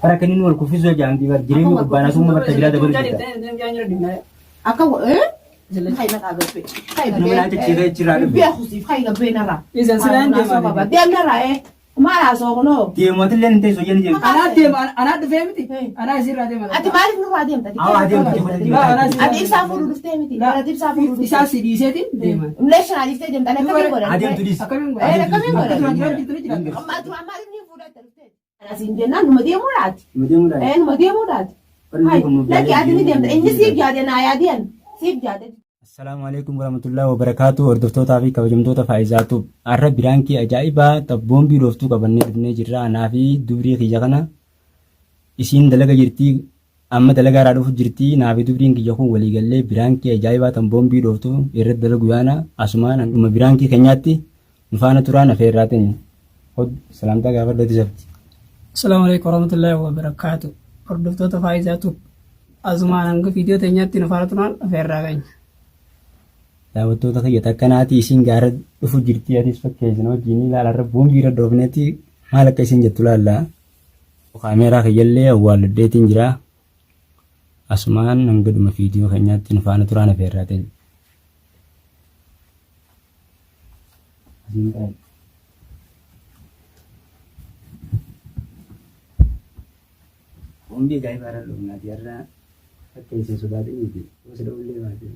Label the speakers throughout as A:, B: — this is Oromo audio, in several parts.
A: Bara akka inni wal kuffisuu ajaa'amti bar jireenya gubbaan asuma bakka biraa dabalu jirta.
B: Akka eh? Kai maqaa gabbee. Kai
A: Nama naa cicciiree achirraa dhufe.
B: Biya kusiif kai gabbee narraa.
C: Isan silaan deemaa.
B: Deem narraa eh. Maal haasoo kunoo?
A: Deemotillee hin teessu jedhani deemtu.
C: Anaa deema anaa dhufee miti. Anaa isirraa deema.
B: Ati maaliif nurraa deemta?
A: Awwa adeemtu.
B: Ati ibsaa fuudhuu dhuftee miti. Ati ibsaa fuudhuu dhuftee.
C: Isaa si dhiiseetiin deema.
B: Leeshan adiiftee deemta. Ani akkamiin godhan?
A: Adeemtu dhiisi.
C: Akkamiin
B: Eh,
C: godhan?
B: akkamiin godhan?
C: Duraan jiraan jirtu ni jiraata.
B: Amma duraan maaliif ni fuudhaa dhuftee? Asiin jennaan numa deemuu laati.
A: Numa deemuu laati.
B: Eh, numa deemuu laati.
A: Wanni kun nuuf
B: Lakki ati ni deemta. Inni siif
A: yaadee.
B: yaade naa yaadeen. Siif yaade.
A: Assalaamu alaikum warahmatullahi wabarakaatu hordoftootaa fi kabajamtoota Faayizaatu har'a biraankii ajaa'ibaa boombii dhooftuu qabannee dhufnee jirra anaa fi dubrii kiyya kana isiin dalaga jirtii amma dalagaa irraa dhufu jirtii naa fi dubriin kiyya kun walii gallee biraankii ajaa'ibaa tan boombii dhooftuu irratti dalagu yaana asumaan dhuma biraankii keenyaatti nu faana turaan afeerraa teenya hod salaamtaa gaafadhootti safti.
C: Assalaamu alaikum warahmatullahi wabarakaatu. Hordoftoota Faayizaatu asumaan hanga viidiyoo teenyaatti nu faana turaan afeerraa keenya.
A: Daawwattoota kiyya takkanaatii isiin gaara dhufu jirtii atis fakkeessina wajjin ilaala irra boombii irra dhoofneeti maal akka isin jettu laalla. Kaameeraa kiyyallee awwaalladheetiin jira. Asumaan hanga dhuma viidiyoo keenyaatti nu faana turaan afeerraa teenya. Asiin taa'e. Boombii ajaa'ibaa irra dhoofnaati har'a fakkeessin sodaatiniiti. Osoo dha'ullee baate.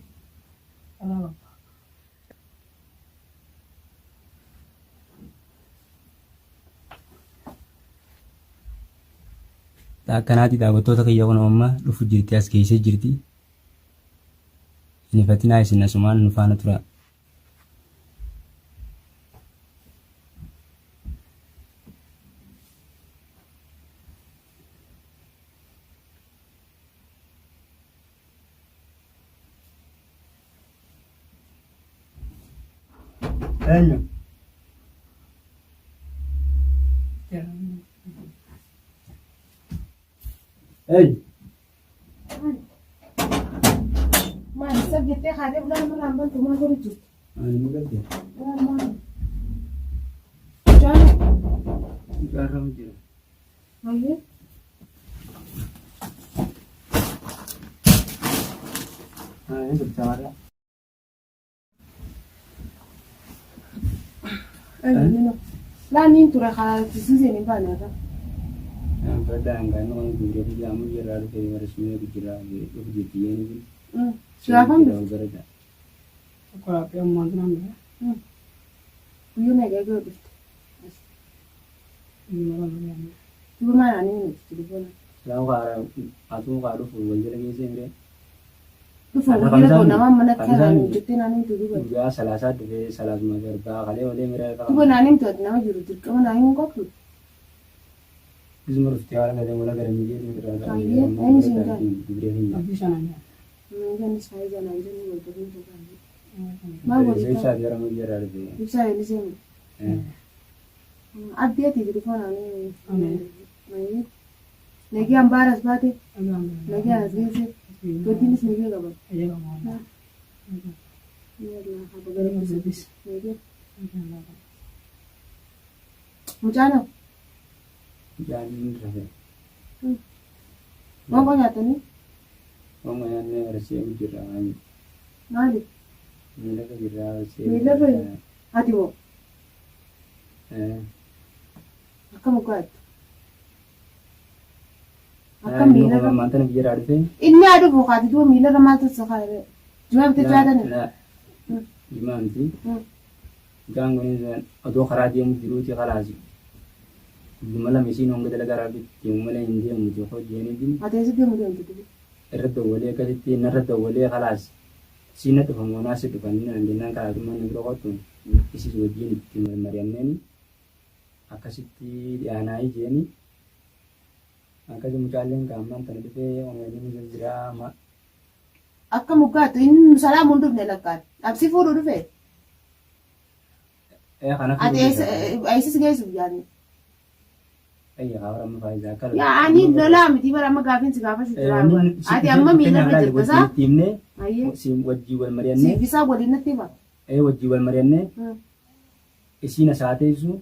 A: Akkanaati daawwattoota kiyya kun amma dhufu jirti as geessee jirti. Hin ifatinaa isin asumaan nu faana tura. Eenyu? Eenyu?
B: Maal isaaf jettee kaatee fuula namarraa hin bantu maal godhu jirtu?
A: Ani nu galte.
B: Maal maal? Mucaan
A: Mucaan jira.
B: Hayyee.
A: Ah, ini berbicara.
B: Laanniin ture karaa suuseen hin baane irra.
A: Badda hangaan waan guuree fi jaamu jirraa dhufee barsiisuu jira dhufu jirti yeeni.
B: Silaafam dhufte.
C: Qoraattii ammaan tunaan dhufe.
B: Guyyuu meeqa eeguu dhufte? Duuba maal ani hin hojjetu dubbona.
A: Silaa atuu kaa dhufu wal jala geessee miree.
B: Dhufu wal jala namaa mana kana jettee naan himtu duuba.
A: Guyyaa salaasaa dhufee salaasuma garbaa kalee olee miree.
B: Duuba naan himtu ati nama jiru dirqama naan himuu qabdu.
A: Isuma dhuftee waan galee wala gara miidhee irraa
B: Hayyee, eenyu siin jedhe?
A: Dubree kiyya.
C: Abdii sanaan jedha.
B: Meeshaan faayidaa naan jennu wal barnuu tokko. Maal godhe?
A: Ibsaa fi gara hojii irraa dhufee.
B: Ibsaa eelisee mu. Abdii ati telefoon ani. Nagee ambaaras baate. Nagee as geesse. Goddinis nagee qaban. Mucaan hoo?
A: Mucaan inni rafe.
B: Waan nyaatanii?
A: Waan nyaannee barsiisee jirra.
B: Maali?
A: Miila jirra.
B: Miila fa'i? Ati moo? Akkam dhugaattu? Akkam miilarra?
A: Maanta biyya irraa dhufee.
B: Inni haa dhufu kaati duuba miilarra maaltu si kaa'e? Jimaa bitachuu yaadani?
A: Jimaa miti. Mucaan kunis odoo karaa deemu jiruuti kalaasi. Guyyuma lama isiin hanga dalagaa irraa deemu malee hin deemuti hojii
B: Ati eessa deemu deemte duuba?
A: irra dawwalee akkasitti narra dawwalee kalaas siin na dhufa moo naas si dhufa inni naan jennaan kalaasummaan na bira kottu isis wajjin itti mari'anneen akkasitti dhiyaanaa ijeeni akkasi mucaalleen kaammaan tana dhufee inni jira amma
B: Akka muggaattu inni salaamu hin dhufne lakkaan. Dhabsi fuudhu dhufe.
A: Kanaaf
B: Ati eessa si geessuuf yaadne?
A: Ayya amma faayidaa akka
B: Yaa ani lolaa miti bara amma gaafiin si gaafachuu jira. Ati amma miilarra jirta saa?
A: Himnee
B: Ayyee.
A: wajjii wal mari'annee
B: Siif isaa waliin natti hima.
A: Wajjii wal mari'annee isiin asaa teessu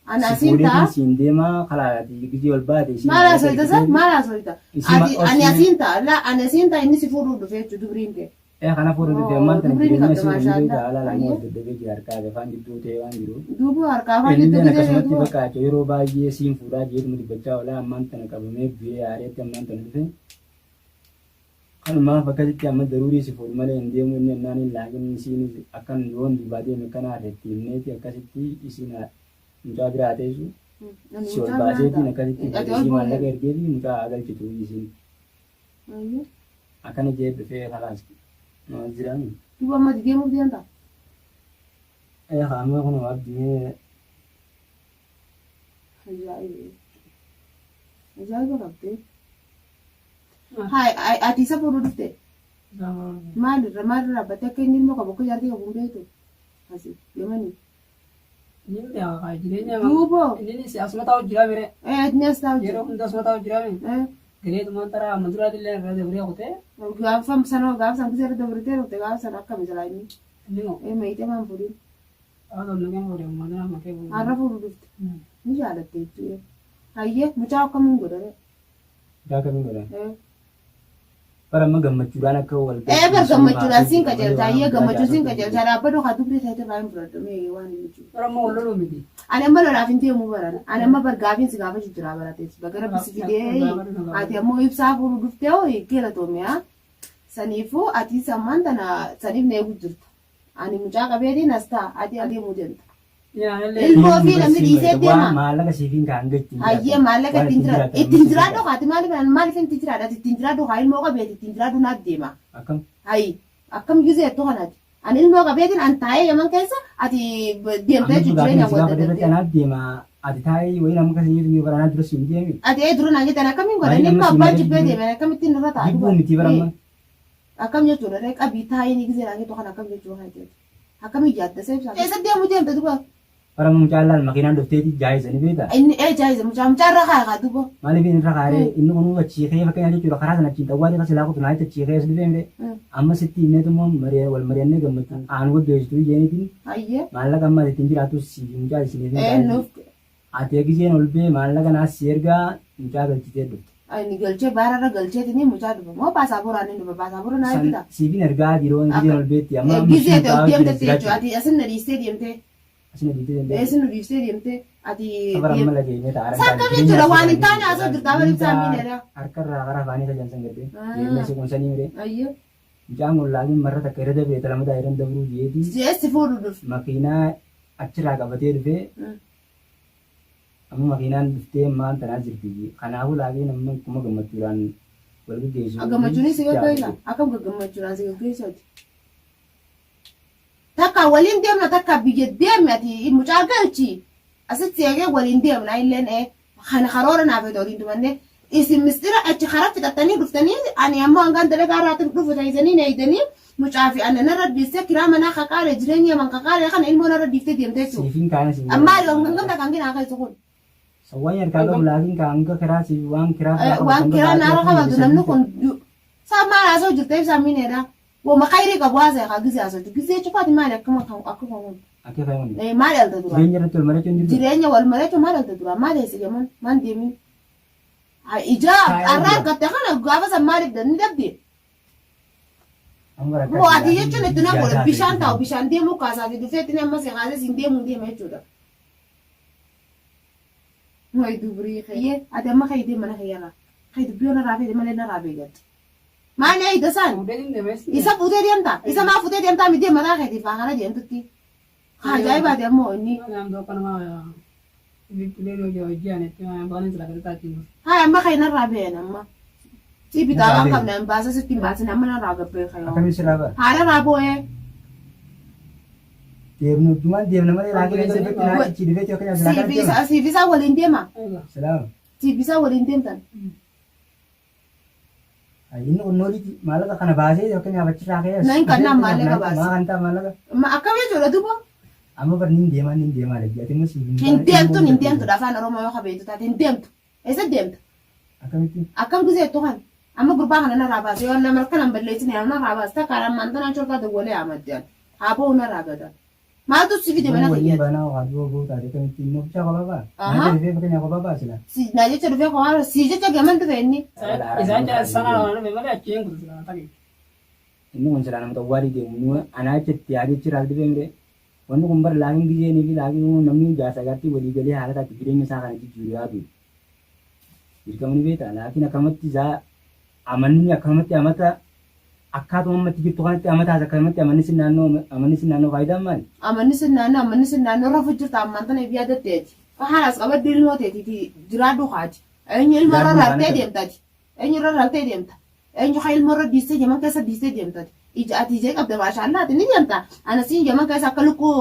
B: Ani
A: Si
B: asiin ta'a.
A: fuudheetiin siin deemaa kalaati gizee ol baate isiin
B: Maal
A: maallaqa
B: haasofta sa?
A: ergiteefi
B: Maal haasofta?
A: isii ma
B: Ati ani
A: obsinee
B: asiin ta'a. Laa ani asiin ta'a inni si fuudhuu dhufe jechuudha dubriin kee.
A: ee kana fuudhuu dhufe
B: Oo
A: ammaan tana
B: dubriin
A: jireenya
B: qabda
A: isii waliin
B: maashaallaa.
A: beekta haala lama
B: Ayyee.
A: wal dadhabee jira harkaa fi afaan jidduu ta'ee waan jiru.
B: Duuba harkaa afaan jidduu
A: Innilleen
B: gisee
A: akkasumatti
B: duuba.
A: bakka jechuun yeroo baay'ee siin fuudhaa jeetuma dubbachaa oola ammaan tana qabamee bu'ee aareetti ammaan tana dhufe. Kanumaaf akkasitti amma daruurii si fuudhu malee hin deemu inni ennaan hin laakin isiin akkan yoon duubaa deeme akkana harreetti himneeti akkasitti isiin mucaa biraa haa teessu
B: Ani
A: si ol
B: mucaa biraan
A: baaseetiin
B: ta'a.
A: akkasitti
B: Ati ol
A: isii
B: ba'uu
A: maallaqa
B: deemta.
A: ergeefi mucaa haa galchitu isiin
B: Ayyee.
A: akkana jee dhufee kalaas maal jiraami.
B: Duuba amma ati deemuuf deemta.
A: Ee amma kun abdi mee
B: Ajaa'iba. Ajaa'iba qabdee. Hayi ati isa fuudhuu dhufte. Maalirra maalirra dhaabbattee akka inni ilmoo qabu akka jaartii qabu hin beektu. Asi Yemanii.
C: Jireenya
B: Duuboo.
C: inni asuma taa'u jira mire.
B: Ee ati as taa'u
C: Yeroo
B: jira.
C: hunda asuma taa'u jira mire.
B: Ee
C: Galeetumaan taraa amma duraatillee irra dabree kutee
B: gaafa sana gaafa sana gisee irra dabritee dhufte gaafa sana akkami silaa inni.
C: inni moo
B: Ee meeyitee maan fuudhin.
C: haadha maqeen fuudhee uummata maqee fuudhee.
B: Har'a fuudhuu dhufte. Ni jaalatte jechuudha. Hayyee mucaa akkamiin godhare?
A: Mucaa akkamiin godhan?
B: Ee.
A: Bara amma gammachuudhaan akka wal
B: Ee bar gammachuudhaan siin qajeelcha hayyee gammachuun siin qajeelcha dhaabbadhu haa dubrii keetii irraa hin fudhadhu mee waan inni jiru.
C: Bara amma wal loluu miti.
B: Ani amma lolaaf hin deemu baran. Ani amma bar gaafiin si gaafachuu jira baratees. Baga rabbi si fidee ati ammoo ibsaa fuudhuu dhuftee hoo galatoomi haa. Saniifuu ati sammaan tana saniif na eegu jirta. Ani mucaa qabeetiin as ta'a ati adeemuu deemta. Ilmoo fi namni dhiisee deema.
A: Maallaqa siifiin kan hanga ittiin
B: Hayyee maallaqa ittiin jiraadhu. Ittiin jiraadhu kaati maaliif maaliif ittiin jiraadha? Ati ittiin jiraadhu kaa ilmoo qabeeti ittiin jiraadhu naaf deema.
A: Akkam?
B: Hayi akkam gisee jettu kanaati. Ani ilmoo qabeetiin an taa'ee Yaman keessa ati deemtee
A: Amma
B: jechuun
A: gaafiin
B: jireenya
A: si gaafate irratti
B: wadda
A: anaaf deema. Ati taa'ee wayii nama akkasii jiru bara anaa dura siin deemi.
B: Ati ee dura naan jettan akkamiin godha?
A: Baay'ee
B: Inni
A: nama
B: immoo
A: siin
B: abbaan
A: malee
B: jibbee
A: jibbuu-
B: deeme akkamittiin irra taa'a?
A: Jibbuu miti bara amma.
B: Akkam jechuudha ree qabii taa'ee ni gisee naan jettu kana akkam jechuudha kana jechuudha. Akkamiin yaadda seef isaa? Eessa deemuu deemta duba?
A: Bara amma mucaan laal makiinaan dhufteeti jaayisa ni beektaa?
B: Inni ee jaayiza mucaa mucaa irra kaaya kaa duba.
A: Maaliif inni irra kaaree inni kun achii kee fakkeenyaaf jechuudha karaa sana achiin xawwaalee kan silaa kutu naa achii kee as dhufee mire amma sitti himneetu immoo marii wal mari'annee gammachuu aan gaggeessitu jeeniitiin
B: Hayyee.
A: maallaqa amma ittiin jiraatu si mucaa isiniif hin
B: Ee
A: taane.
B: nuuf
A: Ati giseen ol bee maallaqa naas si ergaa mucaa galchitee dhufte.
B: Inni galchee baararra galcheetini mucaa dhufa moo paasaapooraa inni dhufa paasaapooraa naa
A: San
B: ergita.
A: siifin ergaa yeroo giseen ol beetti amma amma
B: Gisee
A: siin
B: ta'e
A: taa'aa
B: deemte
A: jira
B: jechuudha
A: jiraachuu.
B: ati asin na dhiistee deemtee.
A: Asin dhiistee deemtee.
B: Eessin nu dhiistee deemtee ati.
A: Safara amma lageenye ta'a.
B: Sakka jechuudha waan hin taane haasoo jirta abal ibsaa miidheedha.
A: Harkarraa karaa afaanii tajan san garte. Jireenya si kunsanii mire.
B: Ayyee.
A: Mucaan kun laakiin marra takka irra dabree talamadaa irra dabruu jeeti.
B: Jeessi fuudhu dhufe.
A: Makiinaa achirraa qabatee dhufee amma makiinaan dhuftee maan tanaa jirti. Kanaafuu laakiin amma akkuma gammachuudhaan wal gaggeessu.
B: Gammachuunis si gaggeessa. Akkam gammachuudhaan si gaggeessati. Takka waliin deemna takka biyya deemne ati mucaa galchi. Asitti eegee waliin deemna illeen kana karoora naaf ta'e waliin dumanne isin mistira achi karaa fixattanii dhuftanii ani ammoo hangaan dalagaa irraa dhufu ta'isanii na eegdanii mucaa fi anna narra dhiistee kiraa manaa kaqaale jireenya yaman kaqaale kana ilmoo narra dhiiftee deemte jechuudha.
A: Siifiin kaana siin
B: Ammaa hangam takka hangina akka isa kun.
A: Sawwaan harkaa qabu laakiin ka hanga kiraa siif waan kiraa
B: Waan kiraa naara qabatu namni kun saa maal haasa'u jirta ibsaa miineedha. Wama khayrii qabu haasa'e kaa gisee haasa'u gisee cufaati maali akkuma akkuma kun.
A: Akka fayyadamu.
B: Maal dhalta dura?
A: Jireenya irratti wal mari'achuun jirtu.
B: Jireenya wal mari'achuun maal dhalta dura? Maal eessa jaman? Maal deemin? Ijaa har'a argatte kana gaafa san maaliif ni dhabde? Moo ati jechuun itti na godhe bishaan taa'u bishaan deemuu kaasaati dhufee itti amma si kaasee siin deemuu deema jechuudha. Wayi dubrii kayyee ati amma kayyee mana kayyarraa kayyee dubbii narraa fedhe malee narraa beegadde. Maal eeyda isaan?
C: Fuudhee deemes.
B: Isa fuutee deemta? Isa maa fuutee deemtaa miti mataa keetiif haa kana deemtutti. Haa ajaa'ibaati ammoo inni. Haa amma kan narraa ba'een amma. Si bitaa waan qabne hin baasa sitti hin baasin amma narraa gabbee kayoo.
A: Akkamiin sirraa ba'a?
B: Haadha irraa boo'ee.
A: Deemnu jumaan deemna malee laakiin eessa dhufetti naa achi dhufetti akka nyaata silaa kan deema.
B: Siif isaa waliin deema.
A: Salaam.
B: Siif isaa waliin deemtan.
A: Inni kun nooliiti maallaqa kana baasee fakkeenyaaf achirraa ka'ee.
B: Na hin kannaan maallaqa baase.
A: Maa kan ta'a maallaqa.
B: Akkam jechuudha duuba.
A: Amma bar nin deemaa nin deemaa lagi ati immoo siif
B: Hin deemtu hin deemtu afaan Oromoo yoo kabeetu taate hin deemtu. Eessa deemta?
A: Akkamitti?
B: Akkam giseettu kan? Amma gurbaa kana narraa baase yoo nama kana hin balleessine narraa baase takka ammaan tanaan shortaa dawwalee amaddaan. Haa ba'u narraa gada. Maaltu si fide mana
A: Waliin
B: kiyyaati?
A: baanaa waa du'a boo taate kamitti immoo bichaa kophaa ba'a.
B: Aha.
A: Naa jedhee fakkeenyaaf kophaa ba'a sila.
B: Si naa jecha dhufee kophaa si jecha gaman dhufe inni.
C: Isaan jala sanaa waan dhufe malee achi hin kutu silaa tarii.
A: Inni kun silaa nama xawwaalii deemu nu anaa jecha itti yaadee jira as dhufee mire. Wanni kun bara laakiin gizeenii fi laakiin namni jaarsa jaartii walii galee haala taatti jireenya isaa kana jijjiiru yaadu. Dirqama ni beektaa laakiin akkamatti isaa amanni akkamatti amata akkaatuma ammatti jirtu kanatti amataas akkamatti amanni sin naannoo amanni sin naannoo faayidaan maali?
B: Amanni sin naannoo amanni sin naannoo rafu jirta ammaan tana if yaadatteeti. Haalaas qabaddu ilmoo teetiiti jiraadhu kaati. Eenyu ilmoo irra
A: Jiraadhu
B: rartee
A: kaana
B: deemtati. Eenyu irra rartee deemta. Eenyu ka ilmoo irra dhiistee yaman keessa dhiistee deemtati. Ija ati ijee qabda maashaallah ati ni deemta. Ana siin yaman keessa akka lukkuu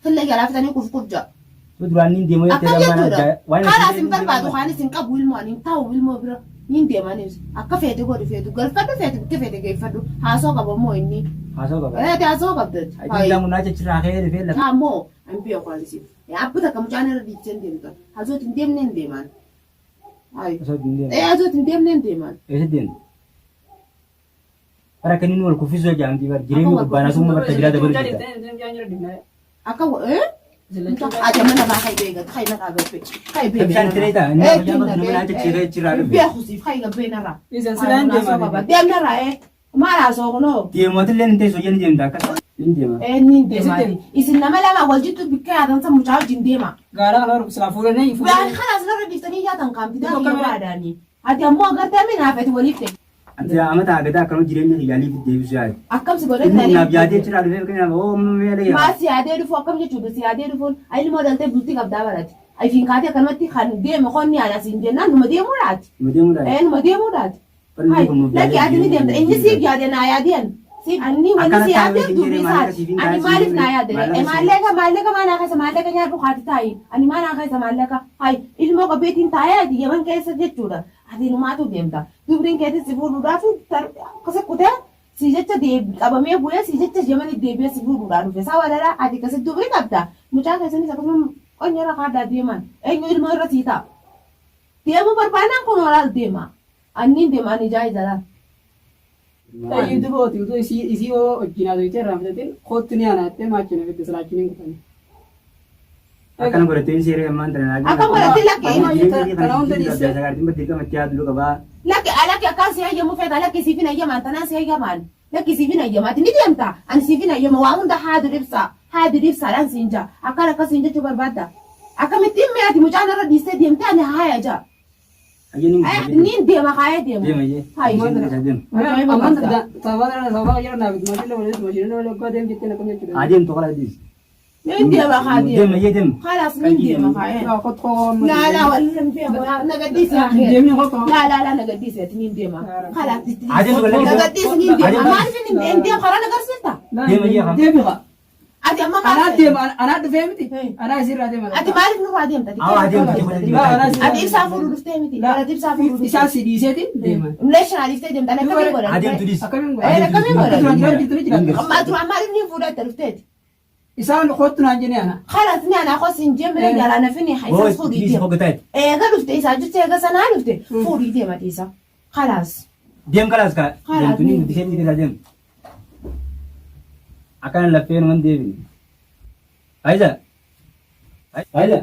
B: killee jalaa fitanii kuf kuf ja'a.
A: Tu duraan niin deemu jettee
B: Akkam
A: lammaan
B: jechuudha.
A: adda waan
B: Kalaas hin barbaadu kaanis hin qabu ilmoo ani hin taa'u ilmoo bira. Niin deemanis akka feete godhi feetu galfadhu feetu bitti feete geeffadhu haasoo qaba immoo inni.
A: Haasoo qaba.
B: Ee ati haasoo qabdati.
A: Ajjaa munaa jechirraa ka'ee dhufee lafa.
B: Ammoo hin beeku ani siif. Abba takka mucaan irra dhiichee hin deemtu. Haasoo hin deemne hin deemaan. Ayi.
A: Osoo hin deemne.
B: Ee haasoo hin deemne hin deemaan.
A: Eessa deemte? Bara akka inni wal kuffisuu ajaa'amtii bara jireenya gubbaan asuma bakka biraa dabalu jirta.
B: Akka ee ati amma namaa kai beeka kai namaa gabbee kai beeka.
A: Bishaan itti reetaa inni abiyyaa bakka nama naacha chiiree achirraa dhufe.
B: Beeku siif kai gabbee narraa.
C: Isan silaan deemaa.
B: Deemnarraa ee maal haasoo kunoo.
A: Deemotillee hin teessu hojii ni deemta akkas. Ni deema.
B: Ee niin deemaa. Isin nama lama wal jittu bikka yaatan san mucaa wajjin deema.
C: Gaara kana barbaadu silaa fuudhanii
B: Waan kanaas narra dhiiftanii yaatan kaan fidaa kiyya baadaanii. Ati ammoo agartee minaaf ati waliif ta'e.
A: Ati amata agadaa akkanuma jireenya kiyyaa liif deebisuu yaade.
B: Akkam si godhe
A: Inni naaf yaadee achirraa dhufee fakkeenyaaf oo amma mee dhagee.
B: Maa si yaadee dhufu akkam jechuudha si yaadee dhufuun ilmoo dhaltee bultii qabdaa barate. Ifiin kaatee akkanumatti kan deeme qonni ana siin jennaan numa deemuudhaati.
A: Numa deemuudhaati.
B: Ee numa deemuudhaati.
A: Barri
B: Hai,
A: kun nuuf
B: Lakki
A: yaadee
B: ati ni deemta. Inni siif yaade naa yaadeen. Siif anni wanni
A: Akkana
B: si
A: taa'ee
B: yaadeef
A: hin
B: dubbii
A: jirre maallaqa
B: isaati.
A: siif hin
B: Ani
A: taane
B: maaliif
A: siif
B: naa yaade?
A: maallaqa
B: E
A: siif-
B: maallaqa maallaqa maa naa keessa maallaqa nyaadhu haati taa'i. Ani maa naa keessa maallaqa. Hai ilmoo qabeetiin taa'ee ati yaman keessa jechuudha. Ati numaatu deemta. Dubriin keetis si fuudhuudhaaf akkasi kutee si jecha qabamee bu'ee si jecha yamanii deebi'ee si fuudhuudhaa dhufe. Saa walala ati akkasi dubri qabda. Mucaa keessanis akkasuma qonye irra kaaddaa deeman. Eenyu ilmoo irra sii ta'a. Deemuu barbaannaan kun olaal deema. Anniin deema ani ijaa ijaa laal.
C: Tayyii duba oti utuu isii isii hoo wajjin haasofitee irraa fitatin kootti ni aanaa jettee maachi na fidde silaa achiin hin kutani.
A: Akkana godhattee hin seeree ammaan tana laakiin.
B: Akka godhattee lakkee.
C: Kana hunda dhiisee.
A: Sagartiin badii qaba itti yaadu qabaa.
B: Lakki lakki akkaan si hayyamu feeta lakki siifin hayyamaan tanaan si hayyamaan lakki siifin hayyama ati ni deemta ani siifin hayyama waa hunda haadu dhibsa haadu dhibsaadhaan siin jaa akkaan akkasiin jechuu barbaadda akkamittiin mee ati mucaan irra dhiistee deemte ani haaya jaa Niin deema kaayee deema.
A: Deema jee.
B: Hayi.
A: Deema.
B: Ajaa'iba
C: Ammaan
B: qabda.
C: sababa sababa jira naaf maashina waliin maashina waliin waggaa deem jettee akkam jechuudha.
A: Adeemtu kala diis.
B: Niin deema kaa
A: Deema
B: deema.
A: jee deema.
B: Kalaas niin deema kaayee. Laa laa walli hin beeku. Na gadhiisi yaa kee.
C: Deemni qofa.
B: Laa laa laa na gadhiisi ati niin deema. Kalaas itti
A: Adeemtu kala
B: Na gadhiisi niin deema.
A: Adeemtu.
B: Maaliif hin deemu karaa na agarsiifta?
A: Deema jee kam.
C: Deemi haa.
B: Ati amma
C: Anaa
B: maal?
C: deema anaa dhufee miti.
B: Hey.
C: Anaa isirraa deema.
B: Ati maaliif nurraa deemta?
A: Awa adeemtu.
B: Ati ibsaa fuudhu dhuftee miti. Ati ibsaa fuudhu dhuftee.
C: Isaa si dhiiseeti deema.
B: Leeshan adiiftee deemta. Ani akkamiin godha?
A: Adeemtu diis.
C: Akkamiin
B: Eh, akkamiin godha?
C: Duraan duraan jirtu ni jiraata.
B: Amma dura maaliif ni fuudhatta dhufteeti?
C: Isaan kottu naan jennee ana.
B: Khalas ni ana kos hin jemre jala na fini
A: Hoo
B: isa fuudhii
A: diis
B: deema.
A: hogataati.
B: Eega dhufte isaa jecha eega sanaa dhufte fuudhii deema dhiisa. Khalas.
A: Deem kalaas kaa.
B: Kalaas,
A: Deemtu ni
B: ni-
A: guddisee dhiisee deem. Akkana laffee numan deebine. Faayiza. Faayiza.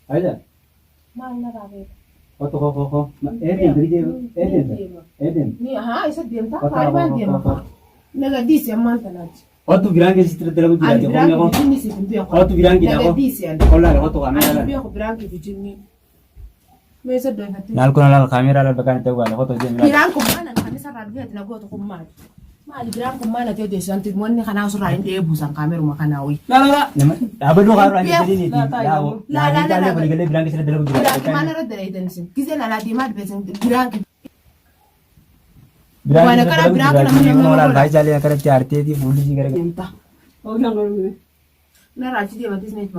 A: Faayiza.
B: Maal narraa beeka?
A: Kottu koo koo koo. Ee deemtu ni deema. Ee deemta. Ee deemta.
B: Ni haa isa deemta
A: Kottu
B: faayidaan
A: koo
B: deema.
A: koo koo.
B: Naga dhiisi ammaan tanaati.
A: Kottu biraan keessatti dalagu
B: Ani
A: jiraate.
B: biraan
A: Qomee koo.
B: kijinni siif hin beeku.
A: Kottu biraan kidha
B: Naga
A: koo.
B: dhiisi ani.
A: Kollaa kottu kaameeraa
B: Ani
A: laal.
B: beeku biraan kijinni. Mee isa doyfattee.
A: Laal kun laal kaameeraa laal bakkaan itti awwaale kottu deemi laal.
B: Biraan kun maal kan isarraa dhufee ati na gootu kun maali? Maali biraan kun maal ati odeessu anti wanni kanaa osirraa hin dheebuusan kaameeruma kanaa wayii.
C: La la la.
A: Nama dhaabaduu kaaruu ani
B: Beeku.
A: jedhiniiti.
C: Laa taa'e
A: Laa
C: ammoo.
B: Laa, laa, laa, laa.
A: waliigalee biraan keessatti dalagu
B: Biraan
A: jiraate.
B: maal irra dalayitan isin? Gizeen alaa deemaa dhufeessin biraan
A: Biraan
B: Waan
A: keessatti
B: akkana
A: dalagu
B: biraan
A: jiraate.
B: kana nama
A: Nama laal
B: godha.
A: faayisaalee akkanatti aarteetii fuulli isii gara.
B: deemta.
C: Oofishaan godhu.
B: Narraa achi deematis ni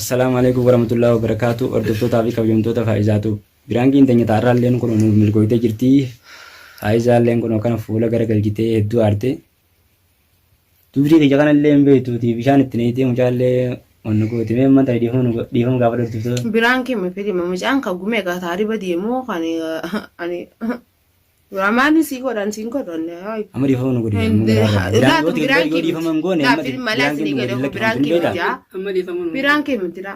A: Assalaamu alaikum warahmatullahi wabarakatuh. Hordoftootaa fi kabajamtoota Faayizaatu. Biraankiin teenya taarraa illeen kun nuuf milkooytee jirti. Faayizaa illeen kun akkana fuula gara galchitee hedduu aarte. Dubrii kiyya kana illee hin beektuuti bishaan itti neeyitee mucaa illee wanna gooti. Mee ammaan tana dhiifama dhiifama gaafa hordoftoota.
B: Biraan kee mifilima mucaan kan gumee ka taariba deemu kan ani Maali sii godhan siin godhan.
A: Amma dhiifama nu godhi.
B: Laatu biraan
A: Yoo dhiifama hin goone amma
B: Malee isinii godhe biraan kee miti haa.
C: Amma dhiifama nu.
B: Biraan kee miti dha.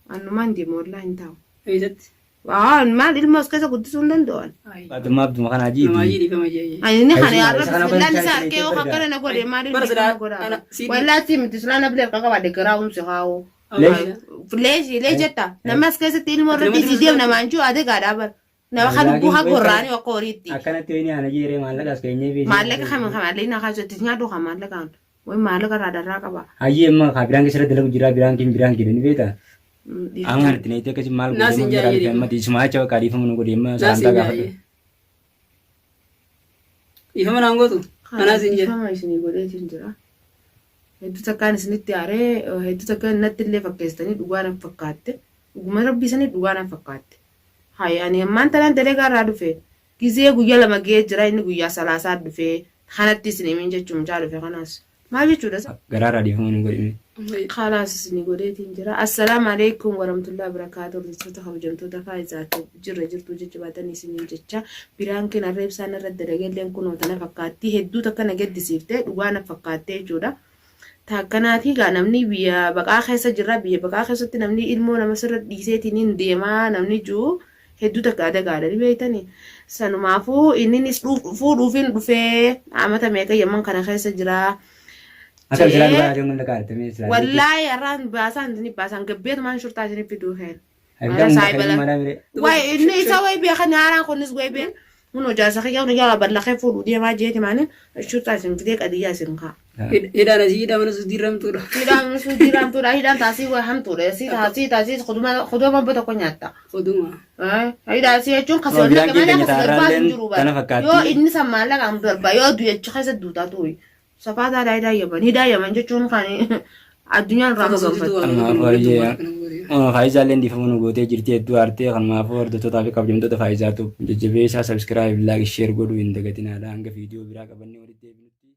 B: Annumaan deema wallaahi hin taa'u.
C: Eessatti?
B: Waa maal ilma as keessa guddisuu hin danda'an.
A: Adummaa abduma kanaa
C: Namaa
A: jiiti.
C: jii dhiifama jee.
B: Ani inni kana
A: Ayisuma,
B: yaarra
A: isa kana
B: bismillaan
A: kan
B: isaa harkee yoo
A: barbaada.
B: akkana na godhe maal
C: Bara
B: ilma
C: silaa-
B: godha.
C: ana- si-
B: Wallaahi si miti silaa na bilee akka qabaadhe garaa umsi haa'u.
A: Leesh.
B: Leeshi lee jetta namni as keessatti ilmoo irratti isii deemu namaan jiru ade gaadhaa bara. Nama kan lubbuu haa gorraanii akka horiitti.
A: Akkanatti wayini ana jeeree maallaqa as keenyee fi.
B: Maallaqa kama kama na kaasatti nyaadhu kan maallaqaan. Wayi maallaqa irraa darraa qaba.
A: Hayyee amma kaa biraan keessa dalagu jira biraan kiin biraan kiin ni beektaa? Amma kanatti neetii akkasii maal
C: Naas hin
A: godhe
C: jaayee
A: amma isuma acha bakka dhiifama nu godhe amma
C: Naas
A: saantaa
C: hin
A: gaafadhu.
C: jaayee. Dhiifama naan gootu? Anaas hin jedhe.
B: Dhiifama isinii godheetiin jira. Hedduu takkaan isinitti aaree hedduu takkaan natti illee fakkeessitanii dhugaa nan fakkaatte. Dhuguma rabbii sanii dhugaa nan fakkaatte. Hayi ani ammaan tanaan dalagaa irraa dhufe gizee guyyaa 2 gahee jira inni guyyaa salaasaa dhufe kanatti isin himin jechuun mucaa dhufe kanaas maal jechuudha sa?
A: Garaa irraa dhiifama nu godhi mee.
B: Kalaas isin godheetiin jira. Assalaamu alaikum warahmatullahi wabarakatuh. Hordoftoota kabajamtoota faayizaatu jirra jirtuu jajjabaatanii isiniin jecha biraan keen harree ibsaan irra dalageelleen kunoo tana fakkaatti hedduu takka na gaddisiifte dhugaa na fakkaatte jechuudha. Ta akkanaatii gaa namni biyya baqaa keessa jirra biyya baqaa keessatti namni ilmoo nama sirra dhiiseetiin hin deemaa namni jiru hedduu takka adagaadha ni beektani sanumaafuu inninis fuudhuufin dhufee amata meeqa yamman kana keessa jira
A: Akkam silaa
B: je'ee
A: dhugaa yaaduu hunda kaartamee silaa.
B: wallaahi har'aan baasaan isin baasaan gabbeetumaan shurtaa isin fiduu keen
A: Abidaan hunda
B: saahiba
A: fayyummaa dhaa
B: Way inni isa way beekan haaraan kunis way beekan Kunoo jaarsa kiyya kun jala ballaqee fuudhu deemaa jeeti maani shurxaa isin fidee qadiyyaa isin kaa.
C: Hidhaan asii hidhaa mana suutii ramtuudha.
B: Hidhaan suutii ramtuudha hidhaan taasii way hamtuudha sii taasii taasii kuduma kuduma bobbo tokko nyaatta.
C: Kuduma.
B: Hidhaa sii jechuun kasi
A: Waa
B: ol
A: biraan
B: naqe malee
A: keenya
B: kasi
A: taarraalleen
B: garbaa hin jiru
A: tana
B: bara.
A: fakkaatti.
B: Yoo inni san maallaqaan darba yoo du'e achi keessa duutaa tuuyi. Safaataa dha hidhaa yaman hidhaa yaman jechuun kan addunyaan irraa maganfatte.
A: Kanaafuu hayyee faayizaalleen dhiifama nu gootee jirti hedduu aartee kanumaafuu hordoftootaa fi kabajamtoota faayizaatu jajjabeessaa subscribe like share godhuu hin dagatinaadha hanga viidiyoo biraa qabannee walitti deebinutti.